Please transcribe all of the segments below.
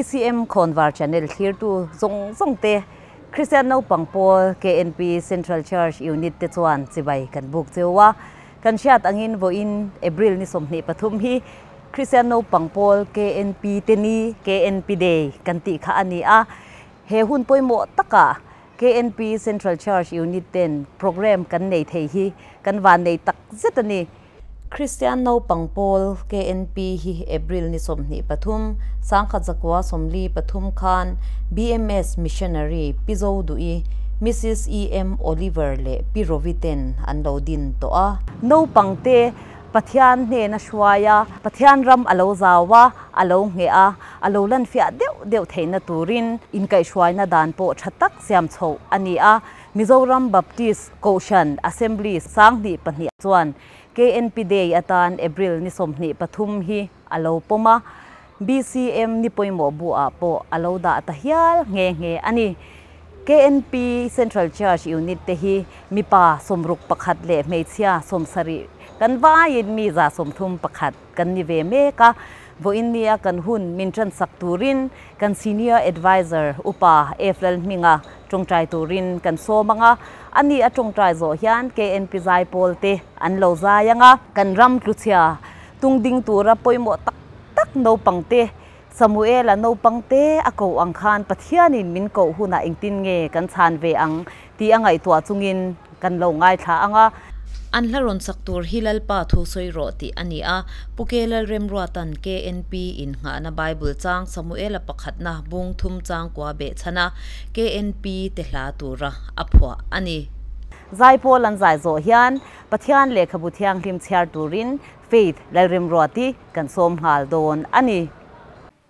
BCM Khawnvar Channel thlirtu zawng zawng te, Kristian naupang pawl KNP Central Church Unit te chuan chibai kan buk cheu a. Kan hriat angin vawiin April ni 23 hi Kristian naupang pawl KNP te ni, KNP Day kan tih kha a ni a. He hun pawimawh takah KNP Central Church Unit ten program kan nei thei hi kan van nei tak zet a ni. Kristian naupang pawl KNP hi April ni 23, 1943 khan BMS Missionary Pi Zoduhi, Misis EM Oliver leh Pi Rovi ten an lo din tawh a. Naupang te Pathian hnena hruai a, Pathian ram a lo zau a, a lo ngheh a, a lo lan fiah deuh deuh theihna turin inkaihhruaina dan pawh tha tak siam chhoh a ni a. Mizoram Baptist Kohhran Assembly 2002 chuan KNP Day atan April ni 23 hi a lo pawm a, BCM ni pawimawh buah pawh a lo dah ta hial nghe nghe a ni. KNP Central Church Unit te hi mipa 61 leh hmeichhia 70 kan vaiin mi 131 kan ni ve mek a. Vawiin nia kan hun min tan sak turin kan Senior Advisor Upa F Lalhminga tawngtai turin kan sawm anga, ani a tawngtai zawh hian KNP zai pawl te an lo zai anga, kan ram tluchhia tungding tura pawimawh tak tak naupang te Samuela naupang te a ko ang khan Pathianin min koh hunah engtin nge kan chhan ve ang tih a ngaihtuah chungin kan lo ngaithla anga. An hla rawn sak tur hi Lalpa thu sawi rawh tih a ni a, Pu Ke Lalremruatan KNP in nghahna Bible chang Samuela pakhatna bung thum chang kua beh chhan a, KNP te hla tura a phuah a ni. Zai pawl an zai zawh hian Pathian lehkhabu thianghlim chhiar turin Faith Lalremruati kan sawm nghal dawn a ni.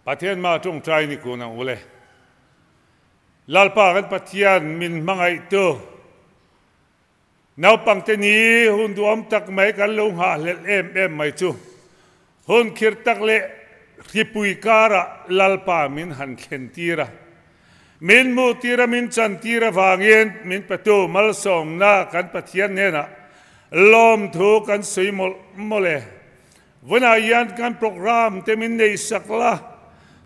Pathian mah tawngtai ni kun ang ule. Lalpa kan Pathian min hmangaih tu. Naupang te ni hun duam tak mai kan lo nghah hlelh em em mai chu. Hun khir tak leh hripui karah Lalpa min han thlen tir a. Min hmuh tir a min chan tir avangin min petu malsawmna kan Pathian hnenah lawm thu kan sawi mawlh mawlh e. Vunah hian kan program te min nei sak la,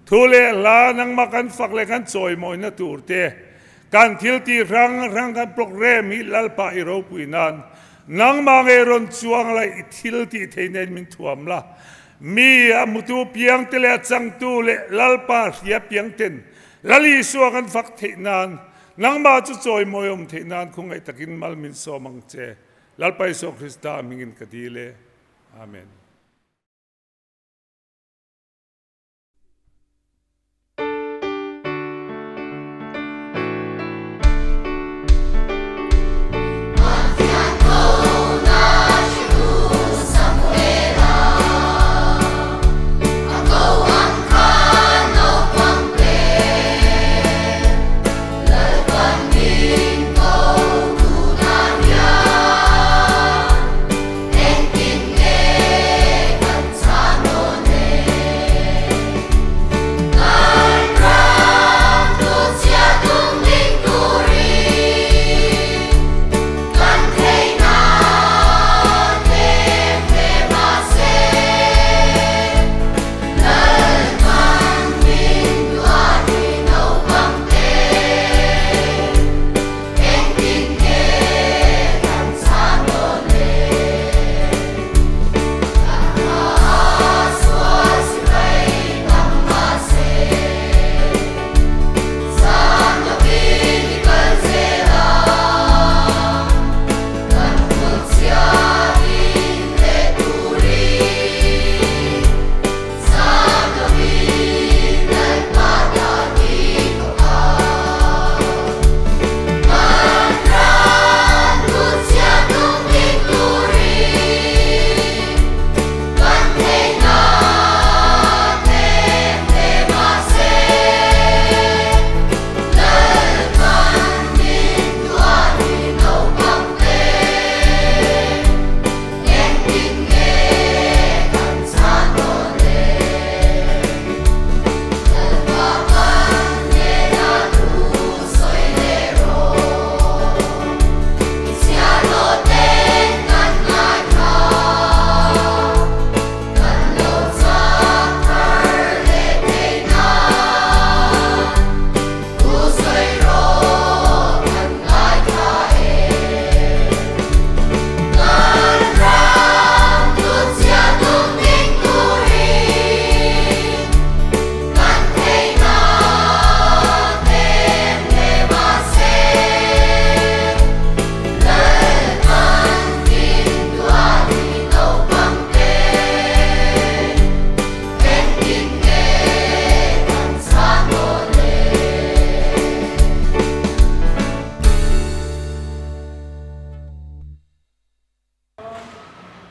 thu leh hla nangmah kan fak leh kan chawimawina tur te, kan thil tih hrang hrang kan program hi Lalpa i ropui nan nangmah ngei rawn chuang la i thil tih thei nen min thuam la. Mi a hmutu piang te leh a changtu leh Lalpa hria piang ten Lal Isua kan fak theih nan nangmah chu chawimawi awm theih nan khawngaih takin mal min sawm ang che. Lalpa Isua Krista hmingin ka dil e. Amen.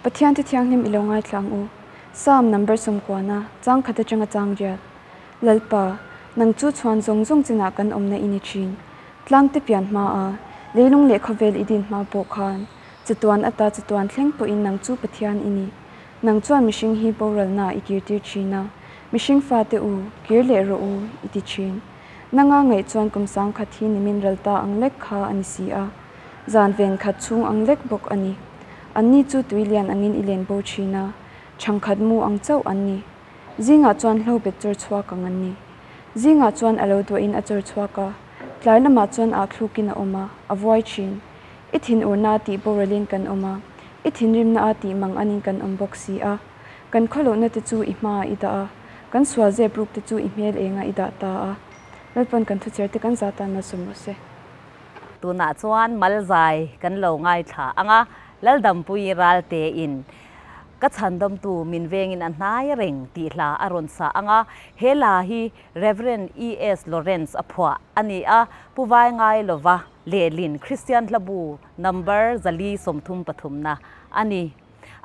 Pathian Thu Thianghlim i lo ngaithla ang u. Psalm number 90, chang khat atanga chang riat. Lalpa, nang chu chhuan zawng zawng chinah kan awmna i ni thin. Tlangte pian hma a, leilung leh khawvel i din hma pawh khan, chatuan ata chatuan thleng pawhin nang chu Pathian i ni. Nang chuan mihring hi boralna i kirtir thin a, mihring fate u, kir leh rawh u, i ti thin. Nanga ngaih chuan kum sangkhat hi nimin ral ta ang lek kha a ni si a, zan ven khat chhung ang lek bawk a ni. Anni chu tui lian angin i len bo thin a, chhangkhat mu ang chauh an ni. Zingah chuan hlo bet chawr chhuak ang an ni. Zingah chuan a lo duahin a chawr chhuak a, tlai lamah chuan ah thlukin a awm a, a vuai thin. I thinurna a tih boralin kan awm a, i thinrimna a tih mang anin kan awm bawk si a. Kan khawlohna te chu i hmaah i dah a, kan sual zep ruk te chu i hmel engah i dah ta a. Lalpawn kan thuchher te kan zah tan malsawm rawh se. Tunah chuan Malzai kan lo ngaithla ang a, Laldampui Raltein Ka chhandawmtu min vengin a hnai reng tih hla a rawn sa ang a, he hla hi Rev. ES Lawrence a phuah a ni a, Pu Vaingailova lehlin Kristian Hlabu number 433 na a ni.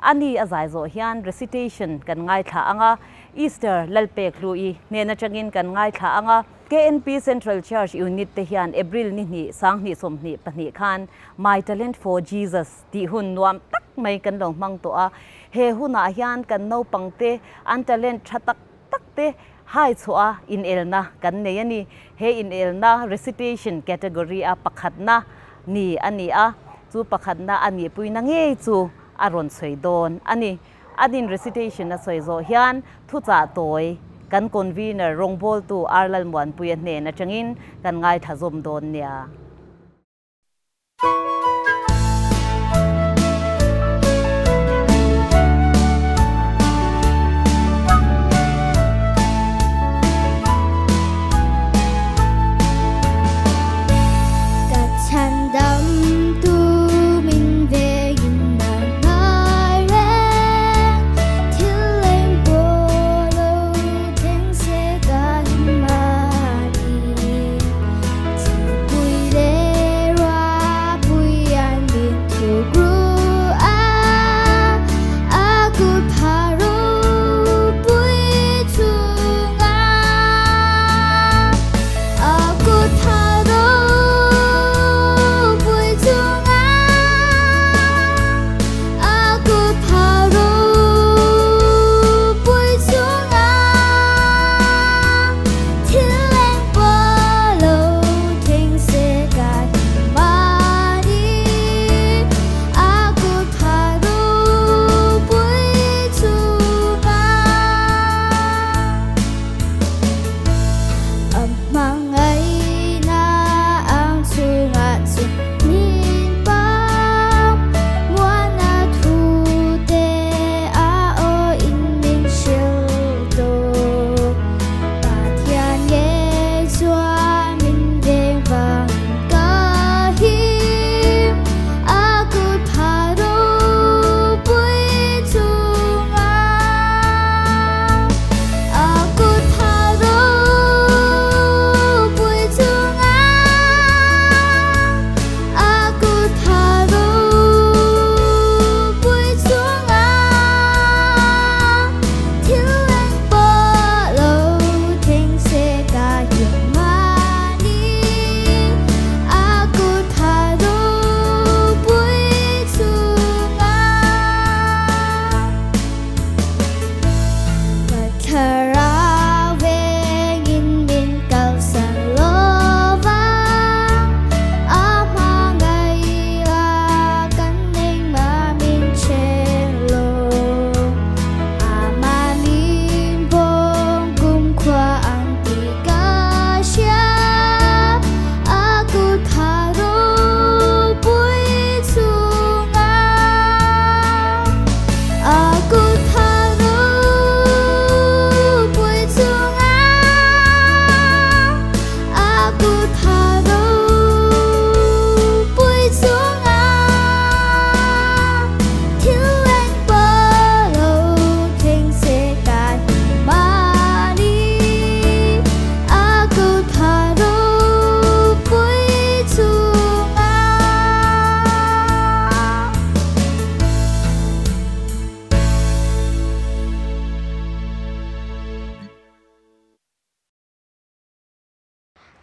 A ni a zai zawh hian recitation kan ngaithla ang a, Easter Lalpek Hlui hnen atangin kan ngaithla ang a. KNP Central Church Unit te hian April ni hnih 2022 khan My Talent for Jesus tih hun nuam tak mai kan lo hmang tawh a, he hunah hian kan naupangte an talent tha tak tak te hai chhuah a inelna kan nei a ni. He inelna recitation category a pakhatna ni a ni a, chu pakhatna a nihpuina ngei chu a rawn sawi dawn a ni. Anin recitation a sawi zawh hian thuchah tawi kan convener rawngbawltu R Lalmuanpuia hnen atangin kan ngaithla zawm dawn nia. Ka chhandamtu min vengin a hnai reng, thil eng pawh lo thleng se ka him a ni. Thingpui leh ruahpui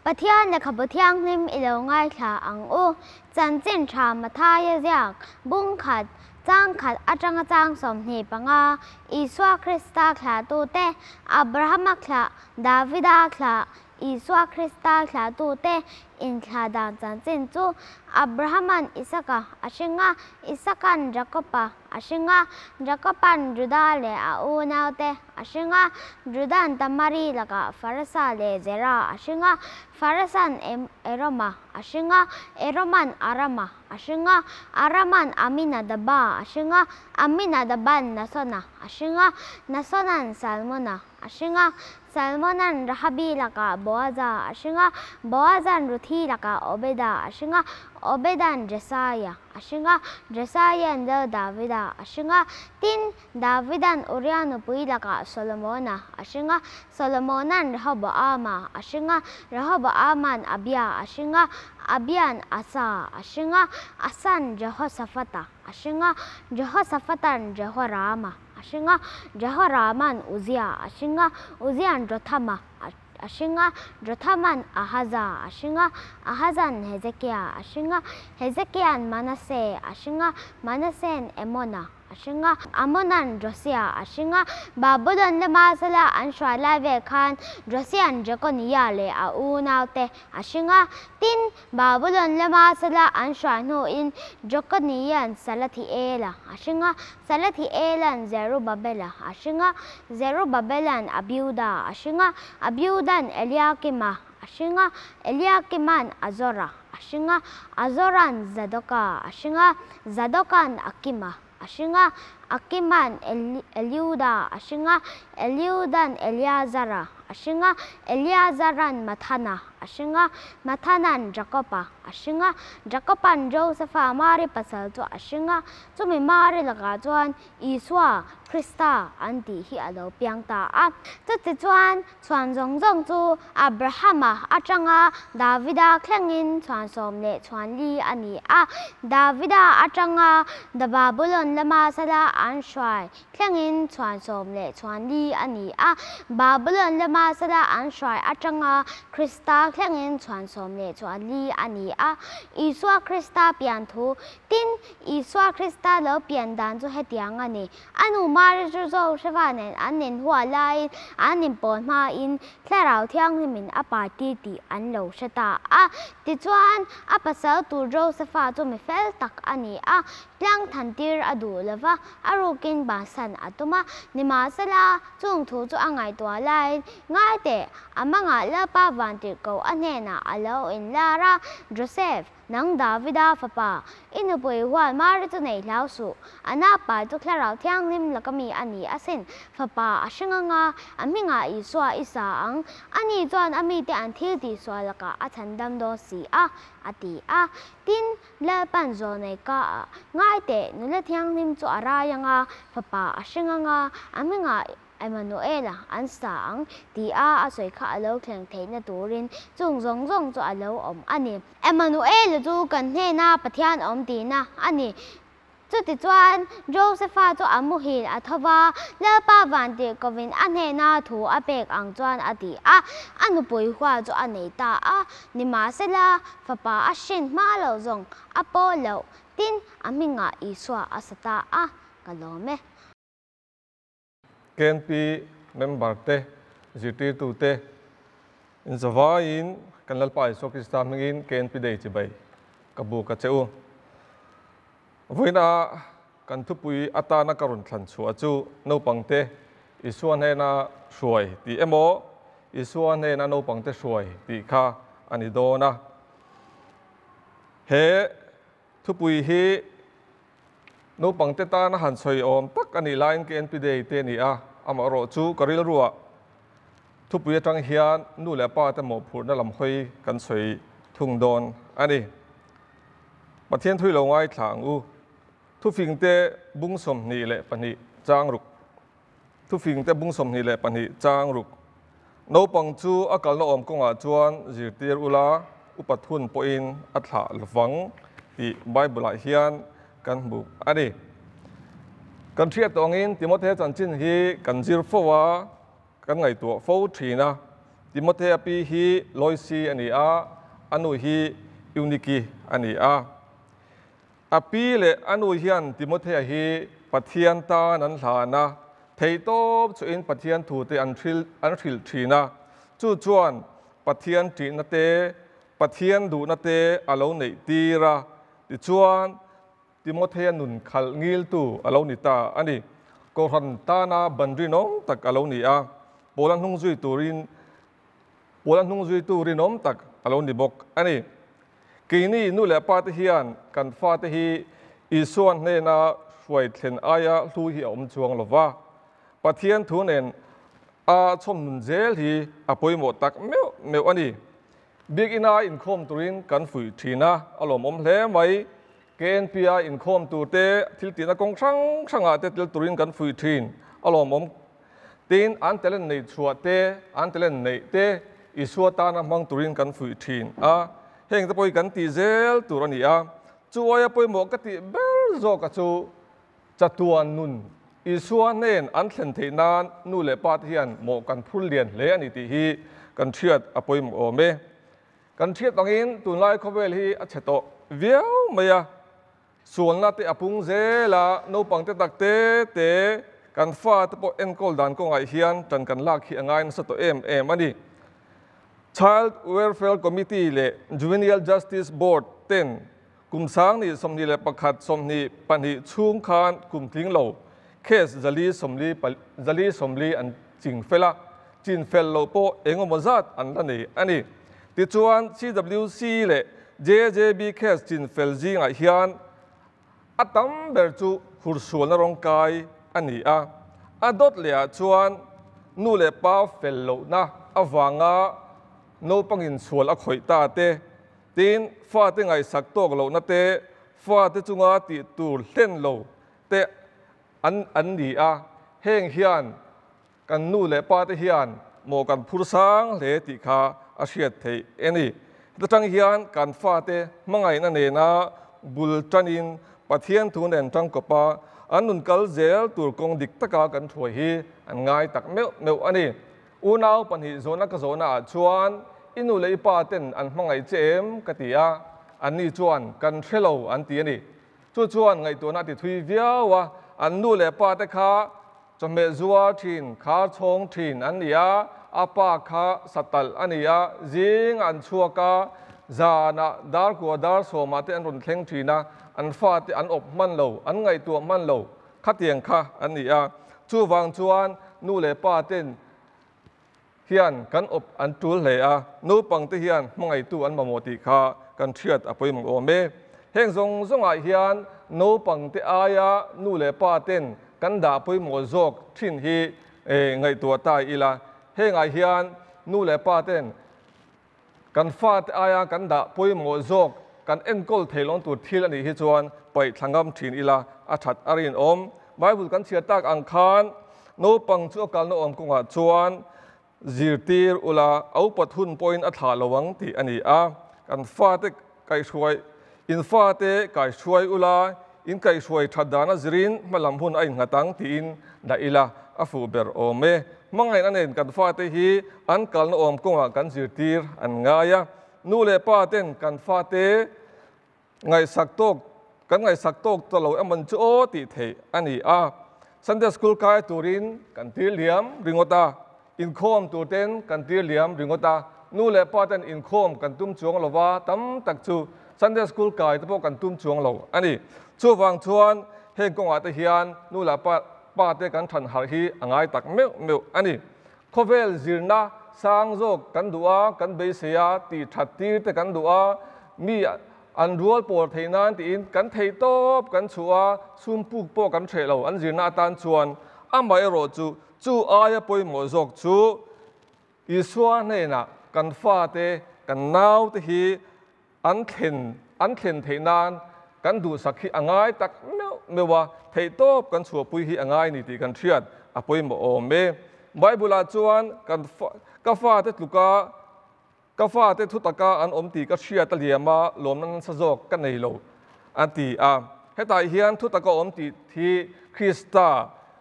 Pathian Lehkhabu Thianghlim i lo ngaithla ang u. Chanchin tha Mathaia ziak, bung khat, chang khat atanga chang 25, Isua Krista thlahtute, Abrahama thlah, Davida thlah, Isua Krista thlahtute inthlah dan chanchin chu Abrahaman Isaka a hring a, Isakan Jakoba a hring a, Jakoban Juda leh a unaute a hring a, Judan Tamari lakah Farasa leh Zera a hring a, Farasan Eroma a hring a, Eroman Arama a hring a, Araman Aminadaba a hring a, Aminadaban Nasona a hring a, Nasonan Salmona a hring a, Salmonan Rahabi lakah Boaza a hring a, Boazan Ruthi lakah Obeda a hring a, Obedan Jesaia a hring a, Jesaian Lal Davida a hring a, tin, Davidan Uria nupui lakah Solomona a hring a, Solomonan Rehoboama a hring a, Rehoboaman Abia a hring a, Abian Asa a hring a, Asan Jehosaphata a hring a, Jehosaphatan Jehorama a hring a, Jehoraman Uzia a hring a, Uzian Jothama a hring a, Jothaman Ahaza a hring a, Ahazan Hezekia a hring a, Hezekian Manase a hring a, Manasean Amona a hring a, Amonan Josia a hring a, Babulon lama sala an hruai lai vel khan Josian Jekonia leh a unaute a hring a, tin, Babulon lama sala an hruai hnuin Jekonian Salathiela a hring a, Salathiela'n Zerubabela a hring a, Zerubabelan Abiuda a hring a, Abiudan Eliakima a hring a, Eliakiman Azora a hring a, Azoran Zadoka a hring a, Zadokan Akima a hring a, Akiman Eliuda a hring a, Eliudan Eleazara a hring a, Eleazaran Mathana a hring a, Mathana'n Jakoba a hring a, Jakoba'n Josefa Mari pasal chu a hring a, chumi Mari lakah chuan Isua, Krista, an tih hi a lo piang ta a. Chutichuan chhuan zawng zawng chu Abrahama atanga Davida thlengin chhuan 14 a ni a. Davida atanga the Babulon lama sala an hruai thlengin chhuan 14 a ni a. Babulon lama sala an hruai atanga Krista thlengin chhuan 14 a ni a. Isua Krista pian thu tin, Isua Krista lo pian dan chu hetiang a ni. A nu Mari chu Josefa nen an inhua laiin an inpawl hmain Thlarau Thianghlimin a party tih an lo hre ta a. Tichuan, a pasal tur Josefa chu mi fel tak a ni a, tlang than tir a duh lo va, a rukin bansan a tum a. Nimahsela, chung thu chu a ngaihtuah laiin, Ngai teh, a mangah Lalpa vantirhkoh a hnenah a lo inlar a, Joseph, Nang Davida fapa, i nupui hual Mari chu nei hlau suh. A napa chu Thlarau Thianghlim laka mi a ni asin. Fapa a hring anga, a hmingah Isua i sa ang. Ani chuan a mite an thil tih sual lakah a chhan dam dawn si a, a ti a. Tin, Lalpan zawnei ka ah, Ngai teh, nula thianghlim chu a rai anga, fapa a hring anga, a hmingah Emmanuela an sa ang ti a a sawi kha a lo thleng theihna turin chung zawng zawng chu a lo awm a ni. Emmanuela chu kan hnena Pathian awm tihna a ni. Chutichuan Josepha chu a muhil a tho va, Lalpa vantirhkovin a hnena thu a pek ang chuan a ti a, a nupui hua chu a nei ta a. Nimahsela, fapa a hrin hma lo zawng a paw loh, tin, a hmingah Isua a sa ta a, ka lawm e. KNP member te, zirtirtu te inzavaiin kan Lalpa Isua Krista hmingin KNP Day chibai ka buk a che u. Vawiina kan thupui atana ka rawn thlan chhuah chu naupangte Isua hnena hruai tih emaw Isua hnena naupangte hruai tih kha a ni dawn a. He thupui hi Naupangte tana han sawi awm tak a nih laiin KNP Day te a ni a, amaherawh chu ka rilruah thupui atang hian nu leh pa te mawhphurhna lam hawi kan sawi thung dawn a ni. Pathian thui lo ngaithla ang u. Thufingte bung 22 chang ruk. Thufingte bung 22 chang ruk. Naupang chu a kalna awm kawngah chuan zirtir ula, upat hun pawhin a thlah lovang tih Bible-ah hian kan hmu a ni. Kan hriat tawh angin Timothy chanchin hi kan zir fo a, kan ngaihtuah fo thin a. Timothea pi hi Loisi a ni a, a nu hi Euniki a ni a. A pi leh a nu hian Timothea hi Pathian tan an hlan a, theihtawp chuhin Pathian thute an hrilh an hrilh thin a. Chu chuan Pathian ṭihna te, Pathian duhna te a lo neih tir a, tichuan Timothea nun khalh ngiltu a lo ni ta a ni. Kohhran tana ban rinawm tak a lo ni a, Paula hnung zui turin Paula hnung zuitu rinawm tak a lo ni bawk a ni. Keini nu leh pa te hian kan fate hi Isua hnena hruai thlen aia hlu hi a awm chuang lo va, Pathian thu nen a chhawm nun zel hi a pawimawh tak meuh meuh a ni. Biakina inkhawm turin kan fuih thin a, a lawmawm hle mai. KNP-a inkhawm turte thil tihna kawng hrang hrangah te tel turin kan fuih thin, a lawmawm. Tin, an talent neih chhuah te, an talent neih te Isua tana hmang turin kan fuih thin a, heng te pawh hi kan tih zel tur a ni a. Chu aia pawimawh ka tih ber zawka chu chatuan nun Isua hnen an thlen theih nan nu leh pa te hian mawh kan phur lian hle a ni tih hi kan hriat a pawimawh awm e. Kan hriat angin tunlai khawvel hi a chhe tawh viau mai a, sualna te a pung zel a, naupang te tak te te kan fa te pawh enkawl dan kawngah hian tan kan lak hi a ngai nasa tawh em em a ni. Child Welfare Committee leh Juvenile Justice Board ten Kum 2021 22 chhung khan kum tling lo case 4 440 an ching fel a, chin fel loh pawh eng emaw zat an la nei a ni. Tichuan CWC leh JJB case chin fel zingah hian a tam ber chu hursualna rawngkai a ni a, a dawt lehah chuan nu leh pa fel lohna avanga naupangin sual a khawih ta te, Tin, fate ngaihsak tawk lohna te, fate chunga tih tur hlen lo te an an ni a, heng hian kan nu leh pa te hian maw kan phur sang hle tih kha a hriat theih e ni. Heta tang hian kan fate hmangaihna nena bul tanin Pathian thu nen tangkawpa an nun kal zel tur kawng dik taka kan thuai hi an ngai tak meuh meuh a ni. Unau pahnih zawhna ka zawhna ah chuan i nu leh i pa ten an hmangaih che em? ka ti a, anni chuan kan hre lo an ti a ni. Chu chuan ngaihtuahna a ti thui viau a, an nu leh pa te kha chawhmeh zuar thin, khar chhawng thin an ni a, a pa kha satalh a ni a, zing an chhuak a, zanah dar kua dar sawmah te an rawn thleng thin a, an fate an awp hman lo, an ngaihtuah hman lo. Khatiang kha an ni a, chuvang chuan nu leh pa ten hian kan awp an tul hle a, naupang te hian hmangaihtu an mamawh tih kha kan hriat a pawimawh awm e. Heng zawng zawngah hian naupang te aia nu leh pa ten kan dah pawimawh zawk thin hi ngaihtuah ta ila, hengah hian nu leh pa ten Kan fate aia kan dah pawimawh zawk kan enkawl thei lawng tur thil a nih hi chuan paih thla ngam thin ila a that a rinawm. Bible kan chhiar tak ang khan naupang chu a kalna awm kawngah chuan zirtir ula a upat hun pawhin a thlah lo ang tih a ni a. Kan fate kaihhruai in fate kaihhruai ula in kaihhruai that dana zirin hmalam hun a innghat ang tiin dah ila a fuh ber awm e. Hmangaihna nen kan fate hi an kalna awm kawngah kan zirtir an ngai a, nu leh pa ten kan fate ngaihsak tawk kan ngaihsak tawk ta lo emawn chu aw tih theih a ni a. Sunday School kai turin kan tir liam ringawt a, inkhawm tur ten kan tir liam ringawt a, nu leh pa ten inkhawm kan tum chuang lo va, tam tak chu Sunday School kai te pawh kan tum chuang lo a ni. Chuvang chuan heng kawngah te hian nu leh pa pa te kan than harh hi a ngai tak meuh meuh a ni. Khawvel zirna sang zawk kan duh a, kan beisei a, tih that tir te kan duh a, mi an rual pawl theih nan tiin kan thei tawp kan chhuh a, sum puk pawh kan hreh lo an zirna atan chuan amaherawh chu chu aia pawimawh zawk chu Isua hnenah kan fate, kan naute hi an thlen an thlen theih nan kan duhsak hi a ngai tak meuh meuh a, theihtawp kan chhuahpui hi a ngai ni tih kan hriat a pawimawh awm e. Bible-ah chuan kan ka fate tluka ka fate thu taka an awm tih ka hriat a liam a, lawmna nasa zawk ka nei lo a ti a. Hetah hian thu taka awm tih hi Krista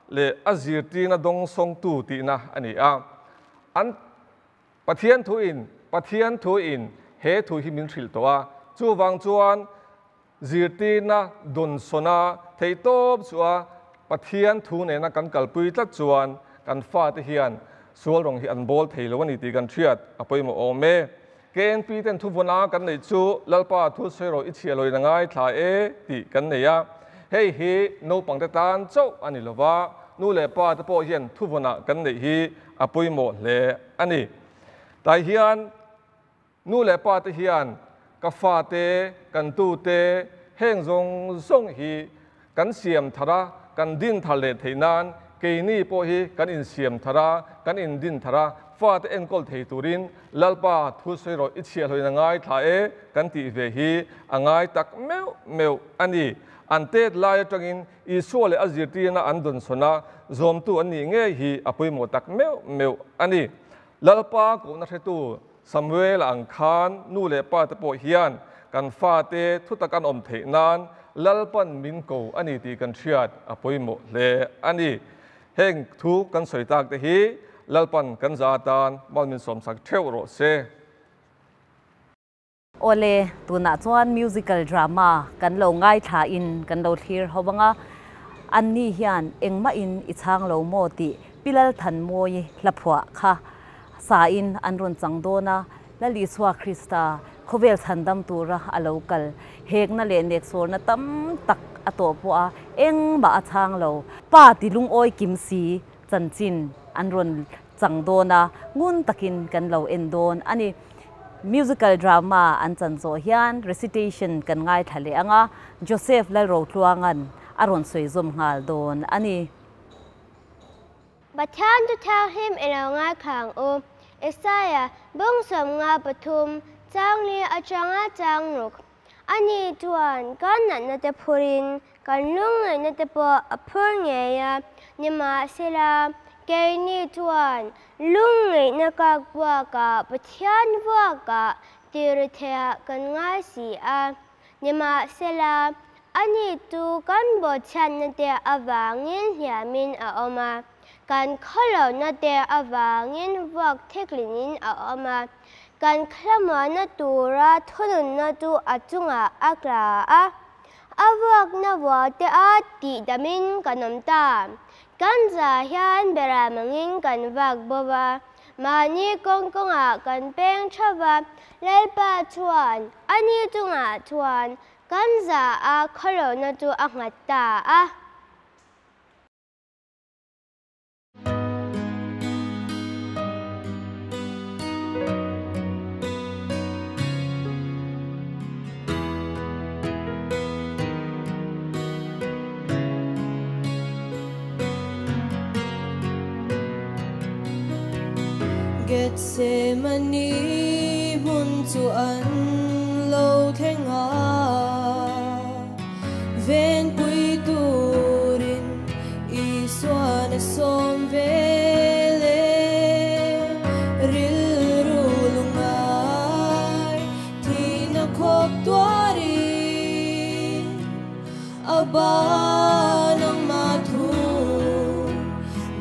leh a zirtirna dawngsawngtu tihna a ni a. An. Pathian thu in Pathian thu in he thu hi min hrilh tawh a, chuvang chuan zirtirna dawnsawna theihtawp chu a Pathian thu nena kan kalpui tlat chuan kan fate hian sual rawng hi an bawl thei lo a ni tih kan hriat a pawimawh awm e. KNP ten thuvuna kan neih chu Lalpa thu sawi rawh i chhia loin a ngaithla e tih kan nei a, hei hi naupangte tan chauh a ni lova, nu leh pa te pawh hian thuvuna kan neih hi a pawimawh hle a ni. Tai hian nu leh pa te hian ka fate, kan tute heng zawng zawng hi kan siam thar a, kan din thar leh theih nan keini pawh hi kan insiam thar a, kan indin thar a, fate enkawl thei turin Lalpa thu sawi rawh i chhiahhlawin a ngaithla e kan tih ve hi a ngai tak meuh meuh a ni. An tet lai atangin Isua leh a zirtirna an dawnsawn a, zawmtu an nih ngei hi a pawimawh tak meuh meuh a ni. Lalpa kohna hretu Samuel ang khan nu leh pa te pawh hian kan fate thutak an awm theih nan Lalpan min ko a ni tih kan hriat a pawimawh hle a ni. Heng thu kan sawi tak te hi Lalpan kan za atan mal min sawmsak theuh rawh se. Awle, tunah chuan musical drama kan lo ngaithla in kan lo thlir ho ang a, anni hian engmah in i chhang lo maw tih Pi Lalthanmawi hlaphuah kha sa in an rawn chang dawn a, Lal Isua Krista khawvel chhandam tura a lo kal hekna leh neksawrna tam tak a tawh pawh a engmah a chhang lo. Pa ti lungawi kim si chanchin an rawn chang dawn a, ngun takin kan lo en dawn a ni. Musical drama an chan zawh hian recitation kan ngaithla leh ang a, Joseph Lalrotluanga'n a rawn sawi zawm nghal dawn a ni. Pathian chu thianghlim i lo ngaithla ang u. Isaiah, bawng 53, chang li atanga chang ruk. Ani chuan kan natna te phurin kan lungngaihna te pawh a phur ngei a, nimahsela keini chuan lungngaihna kak buakah Pathian vuakah tiritheiah kan ngai si a. Nimahsela ani chu kan bawhchhiatna te avangin hliamin a awm a, kan khawlohna te avangin vuak thiklinin a awm a. Kan thlamuanna tura thununna chu a chungah a tla a, a vuakna vuate a tihdamin kan awm ta. Kan za hian beram angin kan vak bo va, mahni kawng kawngah kan peng tha va, Lalpa chuan ani chungah chuan kan za a khawlohna chu a nghat ta a. Gethsemane hmun chu an lo thleng a, venpui turin Isuan a sawm vel e, rilru lungai thihna khawp tuarin a ban ang mah thu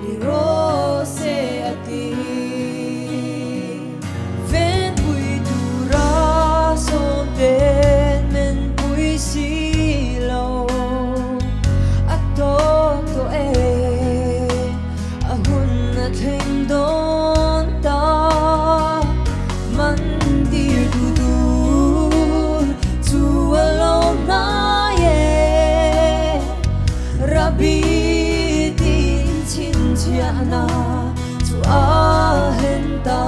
ni rawh se a ti. Venpui tura sawm ten men pui si lo, a tawk tawh e, a hun a thleng dawn ta. Man tir tu tur chu a lo hnai e, Rabbi tin chhinchhiahna chu a hen ta.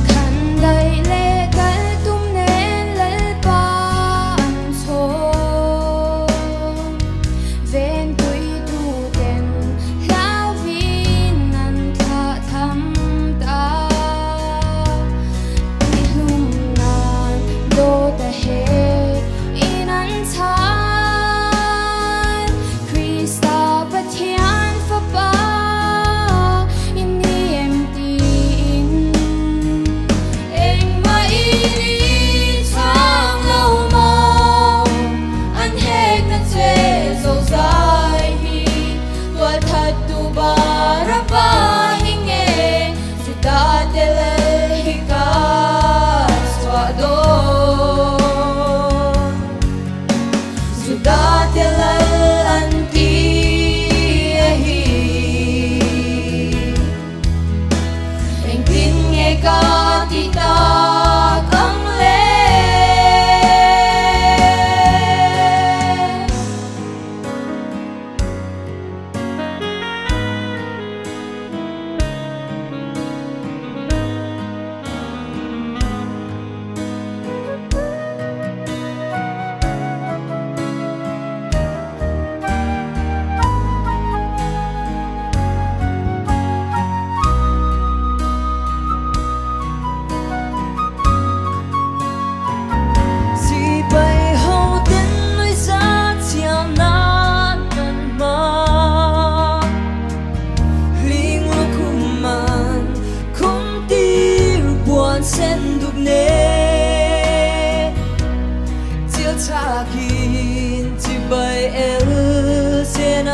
Khan daih leh kal tum nen Lalpa an chhawm, venpui tu ten hlauvin an thlah tham ta. Tihlum nan dawt a he in an chhan, Krista Pathian fapa in ni em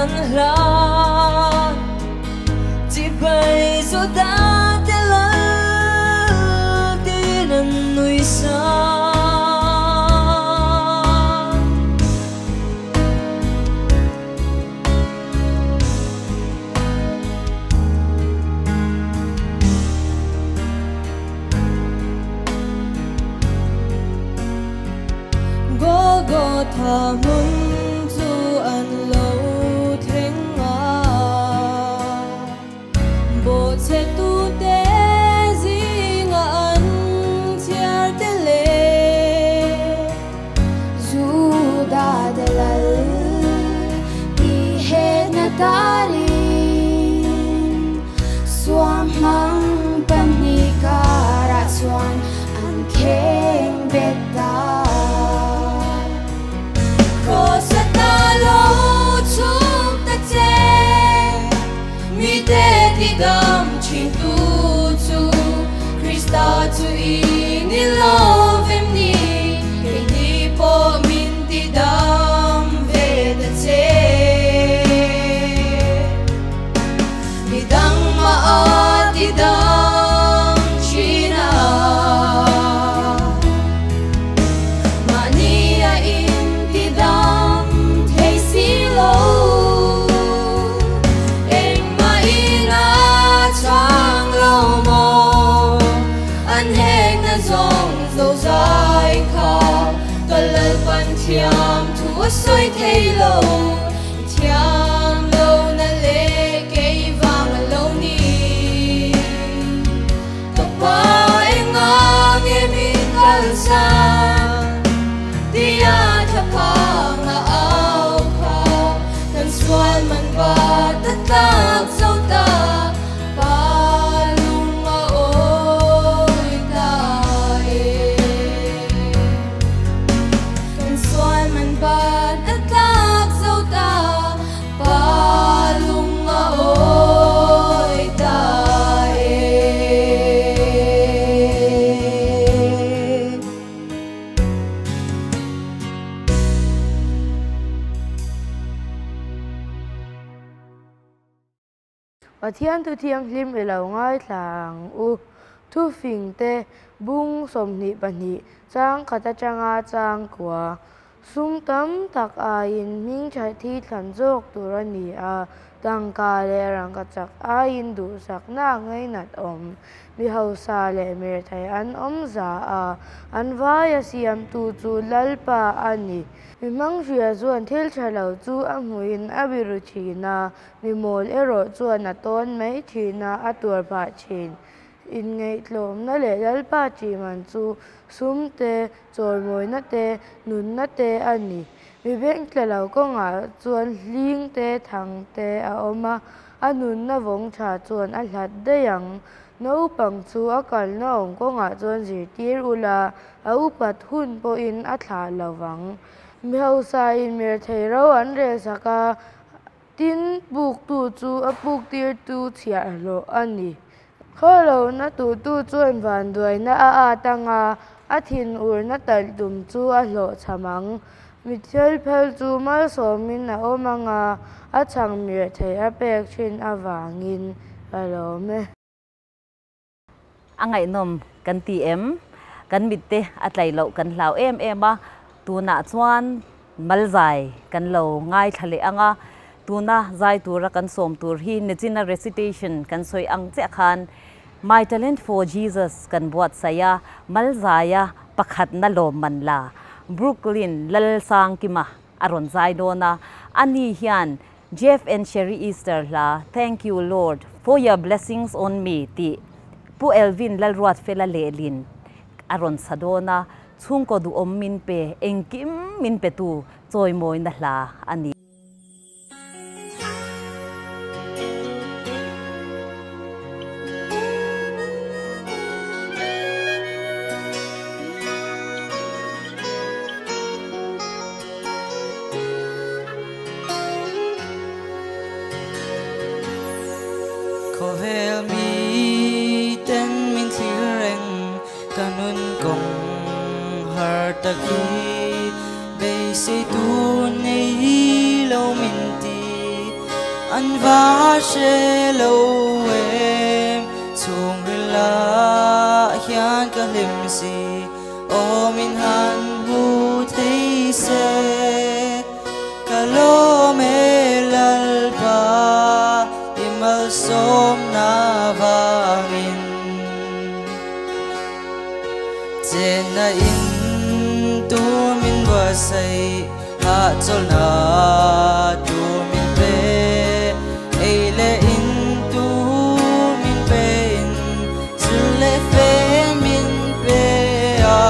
An hlan Chibai Juda te lal tin an nui sang. Golgotha hmun chu an lo thleng a, bo che tu te zinga an chhiar te le. Juda de lal ti he na tarin, suam hmang pahnih karah chuan an kheng bet ta. Cross ta lo chuk ta che, mi te ti dam chin tu chu, Krista chu i ni lo vem ni, ke ni po min ti dam ve ta che. Mi dang ma a ti dam china, ma ni a in ti dam thei si lo. Eng ma ina chang lo mo, an heng na zong zo zai kha, ka lal pan thiam thu a soi thei lo, thiam lo na le kei wang a lo ni. Ka pa enga nge mi kal san, tia tha pa nga au kha, kan sual man ba ta tlak zo ta, pa lung a oi ta e. Kan sual man ba ta tlak zo ta, pa lung a oi ta e. Pathian thu thianghlim i lo ngaithla ang u. Thu fing te bung 22 chang khat atanga chang kua. Sum tam tak aiin hming tha thi thlan zawk tur a ni a, tangka leh rangka chak aiin duhsakna ngainat awm. Mi hausa leh mirthei an awm za a, an vaia siam tu chu lalpa a ni. Mi hmang hria chuan thil tha lo chu a hmuin a biru thin a, mi mawl erawh chuan a tawn mai thin a, a tuar phah thin. Inngaihtlawmna leh lalpa tihman chu sum te, chawimawina te, nunna te a ni. Mi beng tla lo kawngah chuan hling te, thang te a awm a, a nunna vawng tha chuan a hlat daih ang. Naupang chu a kalna awm kawngah chuan zirtir ula, a upat hun pawhin a thlah lovang. Mi hausa in mirthei ro an rel sak a, tin puk tu chu a puk tir tu chhiah hlawh a ni. Khawlona tu tu chuan vanduaina a atanga, a thin urna talh tum chu a hlawh chamang. Mi thil phel chu malsawmin a awm anga, a chang mirthei a pek thin awangin a lawm e. A ngaihnawm kan ti em, kan mit te a tlai loh kan hlau em em a, tunah chuan malzai kan lo ngaithla leh anga, tuna zai tura kan sawm tur hi nichina recitation kan sawi ang chiah khan My Talent for Jesus kan buatsaih a, malzaia pakhat na lawm man la Brooklyn Lalsangkima a rawn zai dawn a, ani hian Jeff and Sherry Easter hla Thank You Lord for Your Blessings on Me tih Pu Elvin Lalruatfela lehlin a rawn sa dawn a, chhungkaw duhawm min pe engkim min pe tu chawimawina hla a ni. Khawvel mi ten min thlir reng, ka nun kawng har taki, beisei tur nei lo min ti, An va she lo em chung rila hian ka hlim si o min han hu thei se ka lo me lalpa imal som na vangin chen na in tu min wa sai ha chol na tu min pe ei le in tu min pe in zil le fe min pe a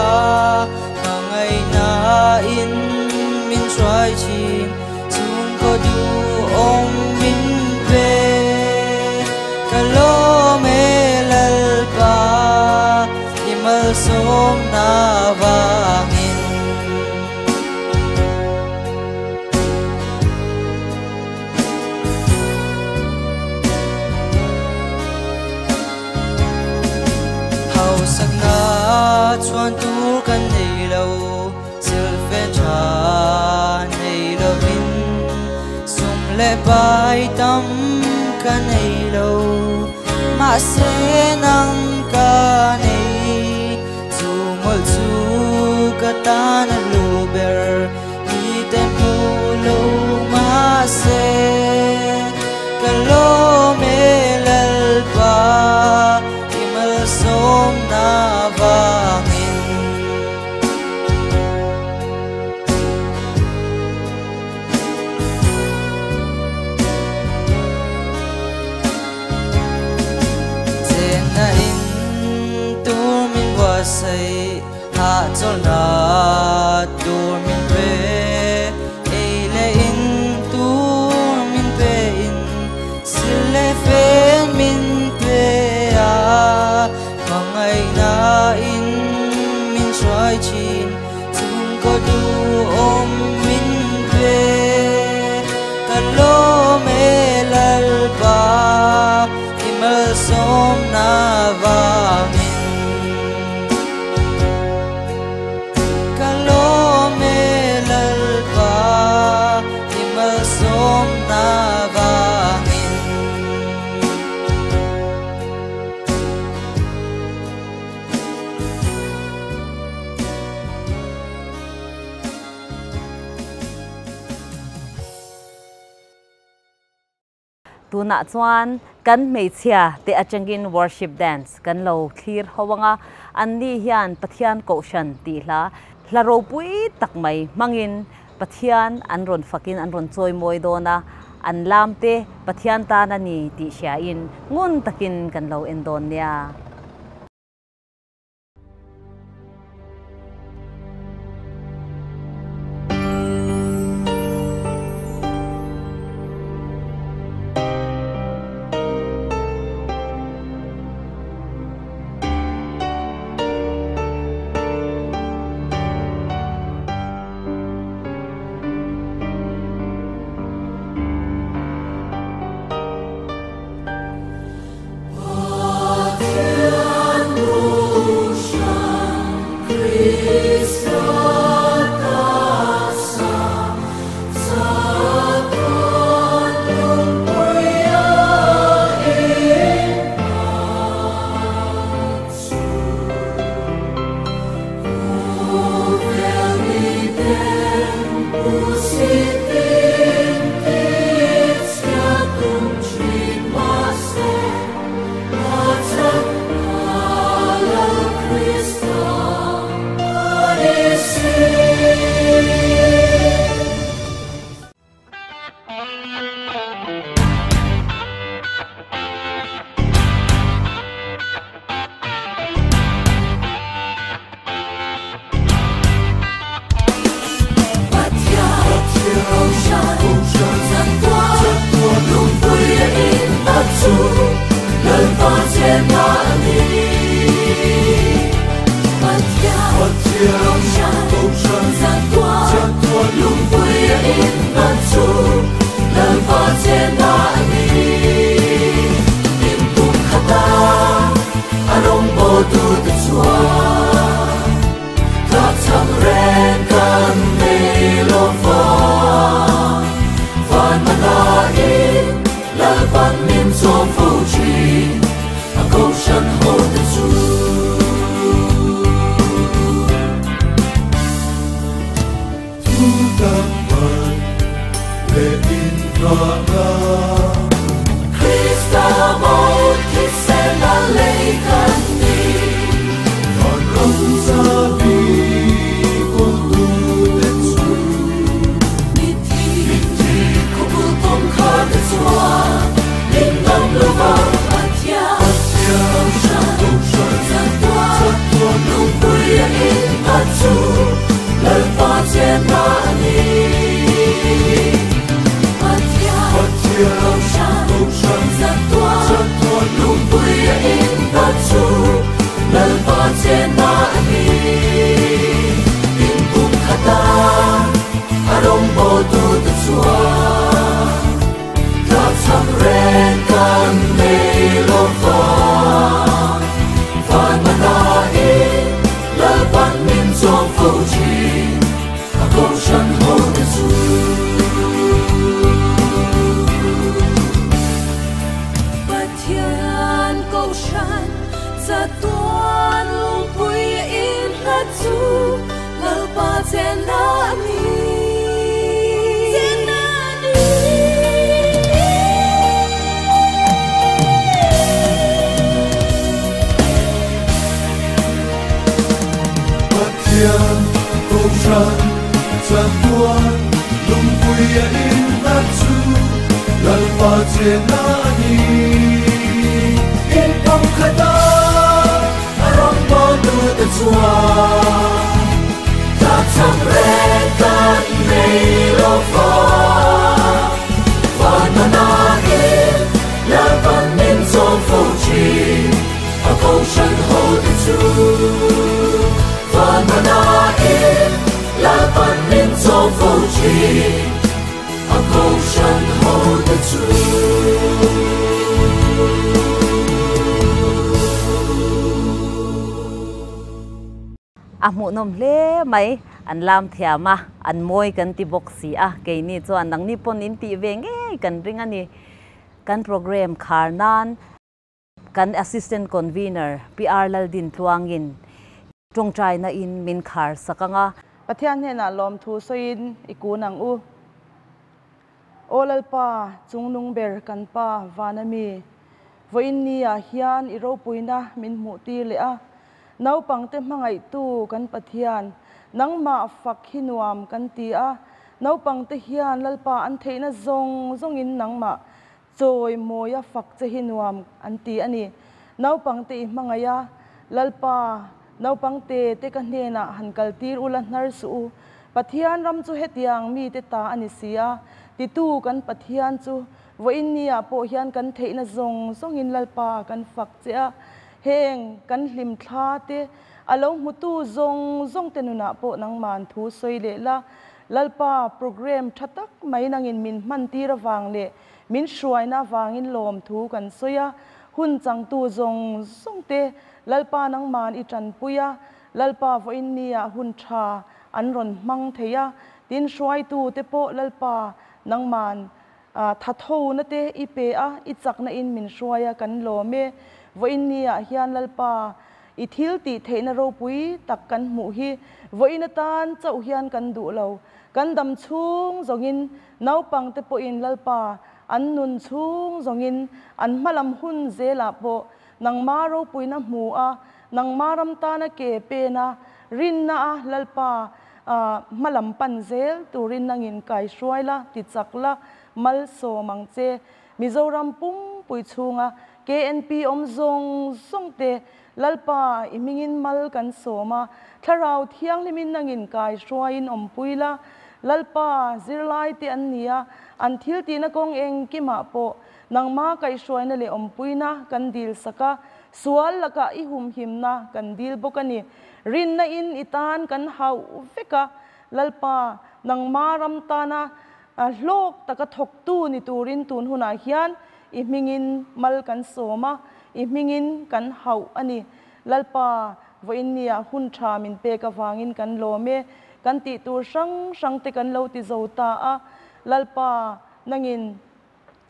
mangai na in min try chin chung ko du om min pe ka lo me lalpa imal som na vangin chuan tu kan nei lo sil fe cha nei lo vin sum le pai tam kan nei lo ma se nang ka nei chu mol chu ka ta na lu ber ni ten pu lo ma se ka lo me lalpa imal som na vangin chen na in tu min wa sai ha chol na tu min pe ei le in tu min pe in sil le fe min pe a mangai na in min try chin chung ko du om min pe ka lo me lalpa imal som na vangin ka lo me lalpa imal som na vangin tuna chuan kan hmeichhia te atangin worship dance kan lo thlir hawanga anni hian Pathian kohhran ti hla hla ropui tak mai mangin Pathian an ron fakin an ron choi moi dona an lam te Pathian ta na ni ti hria in ngun takin kan lo en don nia. nga Krista mo thisen a lei kan ni Van ram chabi kol tu te chu Mithi mithi khobul kong khar te chuan Min ngam lo va Pathian Kohhran chatuan lungpui a in nghat chu Lalpa chen na a ni. Pathian Kohhran chatuan lungpui a in nghat chu Lalpa chen na a ni. In pum khata a rawngbawl tu te chuan Tlakchham reng kan nei lo va. Van mana in Lalpan min chawm fo thin a Kohhran ho te chu. Pathian Kohhran chatuan lungpui a in hlat chu Lalpa chen na a ni. Chen na a ni. Pathian Kohhran chatuan lungpui a in hlat chu Lalpa chen na a ni. In pum khata a rawngbawl tu te chuan Tlakchham reng kan nei lo va. Van mana in Lalpan min chawm fo thin a Kohhran ho te chu. Van mana in Lalpan min chawm fo thin a Kohhran ho te chu. A hmuhnawm hle mai, an lam thiam a, an mawi kan ti bawk si a, keini chuan nangni pawn in tih ve ngei kan ring a ni. Kan programme khar nan kan Assistant Convener PR Laldin Tluangin tawngtaina in min khar sak ang a. Pathian hnenah lawmthu sawiin i kun ang u. Aw Lalpa, chungnung ber kan Pa vana mi, vawiin ni ah hian i ropuina min hmuh tir leh a, naupangte hmangaihtu kan Pathian, nangmah fak hi nuam kan ti a, naupangte hian Lalpa an theihna zawng zawngin nangmah chawi mawia fak che hi nuam an ti a ni. Naupangte i hmangaih a, Lalpa, naupangte te ka hnenah han kal tir ula hnar suh u. Pathian ram chu hetiang mite ta a ni si a, titu kan Pathian chu vawiin niah pawh hian kan theihna zawng zawngin Lalpa kan fak che a, heng kan hlim thla te a lo hmutu zawng zawng te nunah pawh nangman thu sawi leh la, Lalpa programme tha tak mai nangin min hman tir avang leh min hruaina avangin lawmthu kan sawi a, hun changtu zawng zawng te Lalpa nangman i tanpui a, Lalpa vawiin niah hun tha an rawn hmang thei a, tin hruaitu te pawh Lalpa nangman tha tho na te i pe a, i chakna in min hruai a kan lawm e. Vawiin niah hian Lalpa i thil tih theihna ropui tak kan hmuh hi vawiin atan chauh hian kan duh lo. Kan dam chhung zawngin naupangte pawhin Lalpa an nun chhung zawngin an hmalam hun zelah pawh nangma ropuina hmu a, nangma ram tana ke pen a, rinna a Lalpa hmalam pan zel turin nangin kai hruai la, ti chak la, malsawm ang che. Mizoram pumpui chhunga KNP awm zawng zawng te Lalpa i hmingin mal kan sawm a, Thlarau Thianghlimin nangin kai hruaiin awmpui la, Lalpa zirlai te an ni a, an thil tihna kawng engkimah pawh nangma kaihhruaina leh awmpuina kan dil sak a, sual lakah i humhimna kan dil bawk a ni. Rinna in i tan kan hauh vek a, Lalpa nangma ram tana hlawk taka thawktu ni turin tun hunah hian i hmingin mal kan sawm a, i hmingin kan hauh a ni. Lalpa, vawiin nia hun tha min pek avangin kan lawm e. Kan tih tur hrang hrang te kan lo ti zo ta a. Lalpa, nangin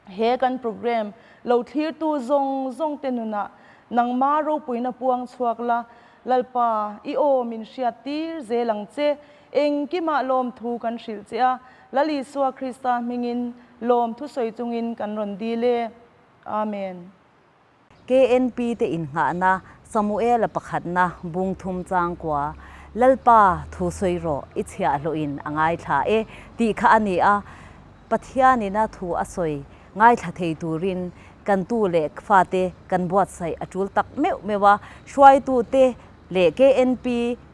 he kan programme lo thlirtu zawng zawng te nunah nangma ropuina puang chhuak la. Lalpa, i aw min hriat tir zel ang che. Engkimah lawmthu kan hrilh che a. Lal Isua Krista hmingin lawm thusawi chungin kan rawn dil e. Amen. KNP te innghahna Samuela pakhatna bung thum changkua Lalpa thu sawi rawh i chhiahhlawhin a ngaithla e tih kha a ni a. Pathianina thu a sawi ngaithla thei turin kan tu leh fate kan buatsaih a tul tak meuh meuh a, hruaitute leh KNP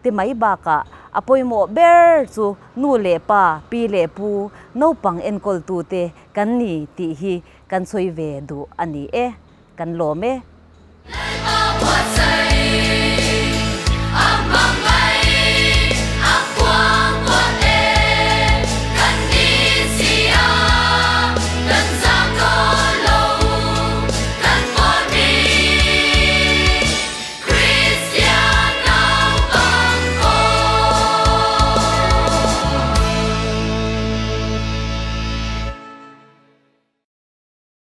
te mai bakah a pawimawh ber chu nu leh pa, pi leh pu, naupang enkawltute kan ni tih hi kan sawi ve duh a ni e, kan lawm e. Lalpa buatsaih.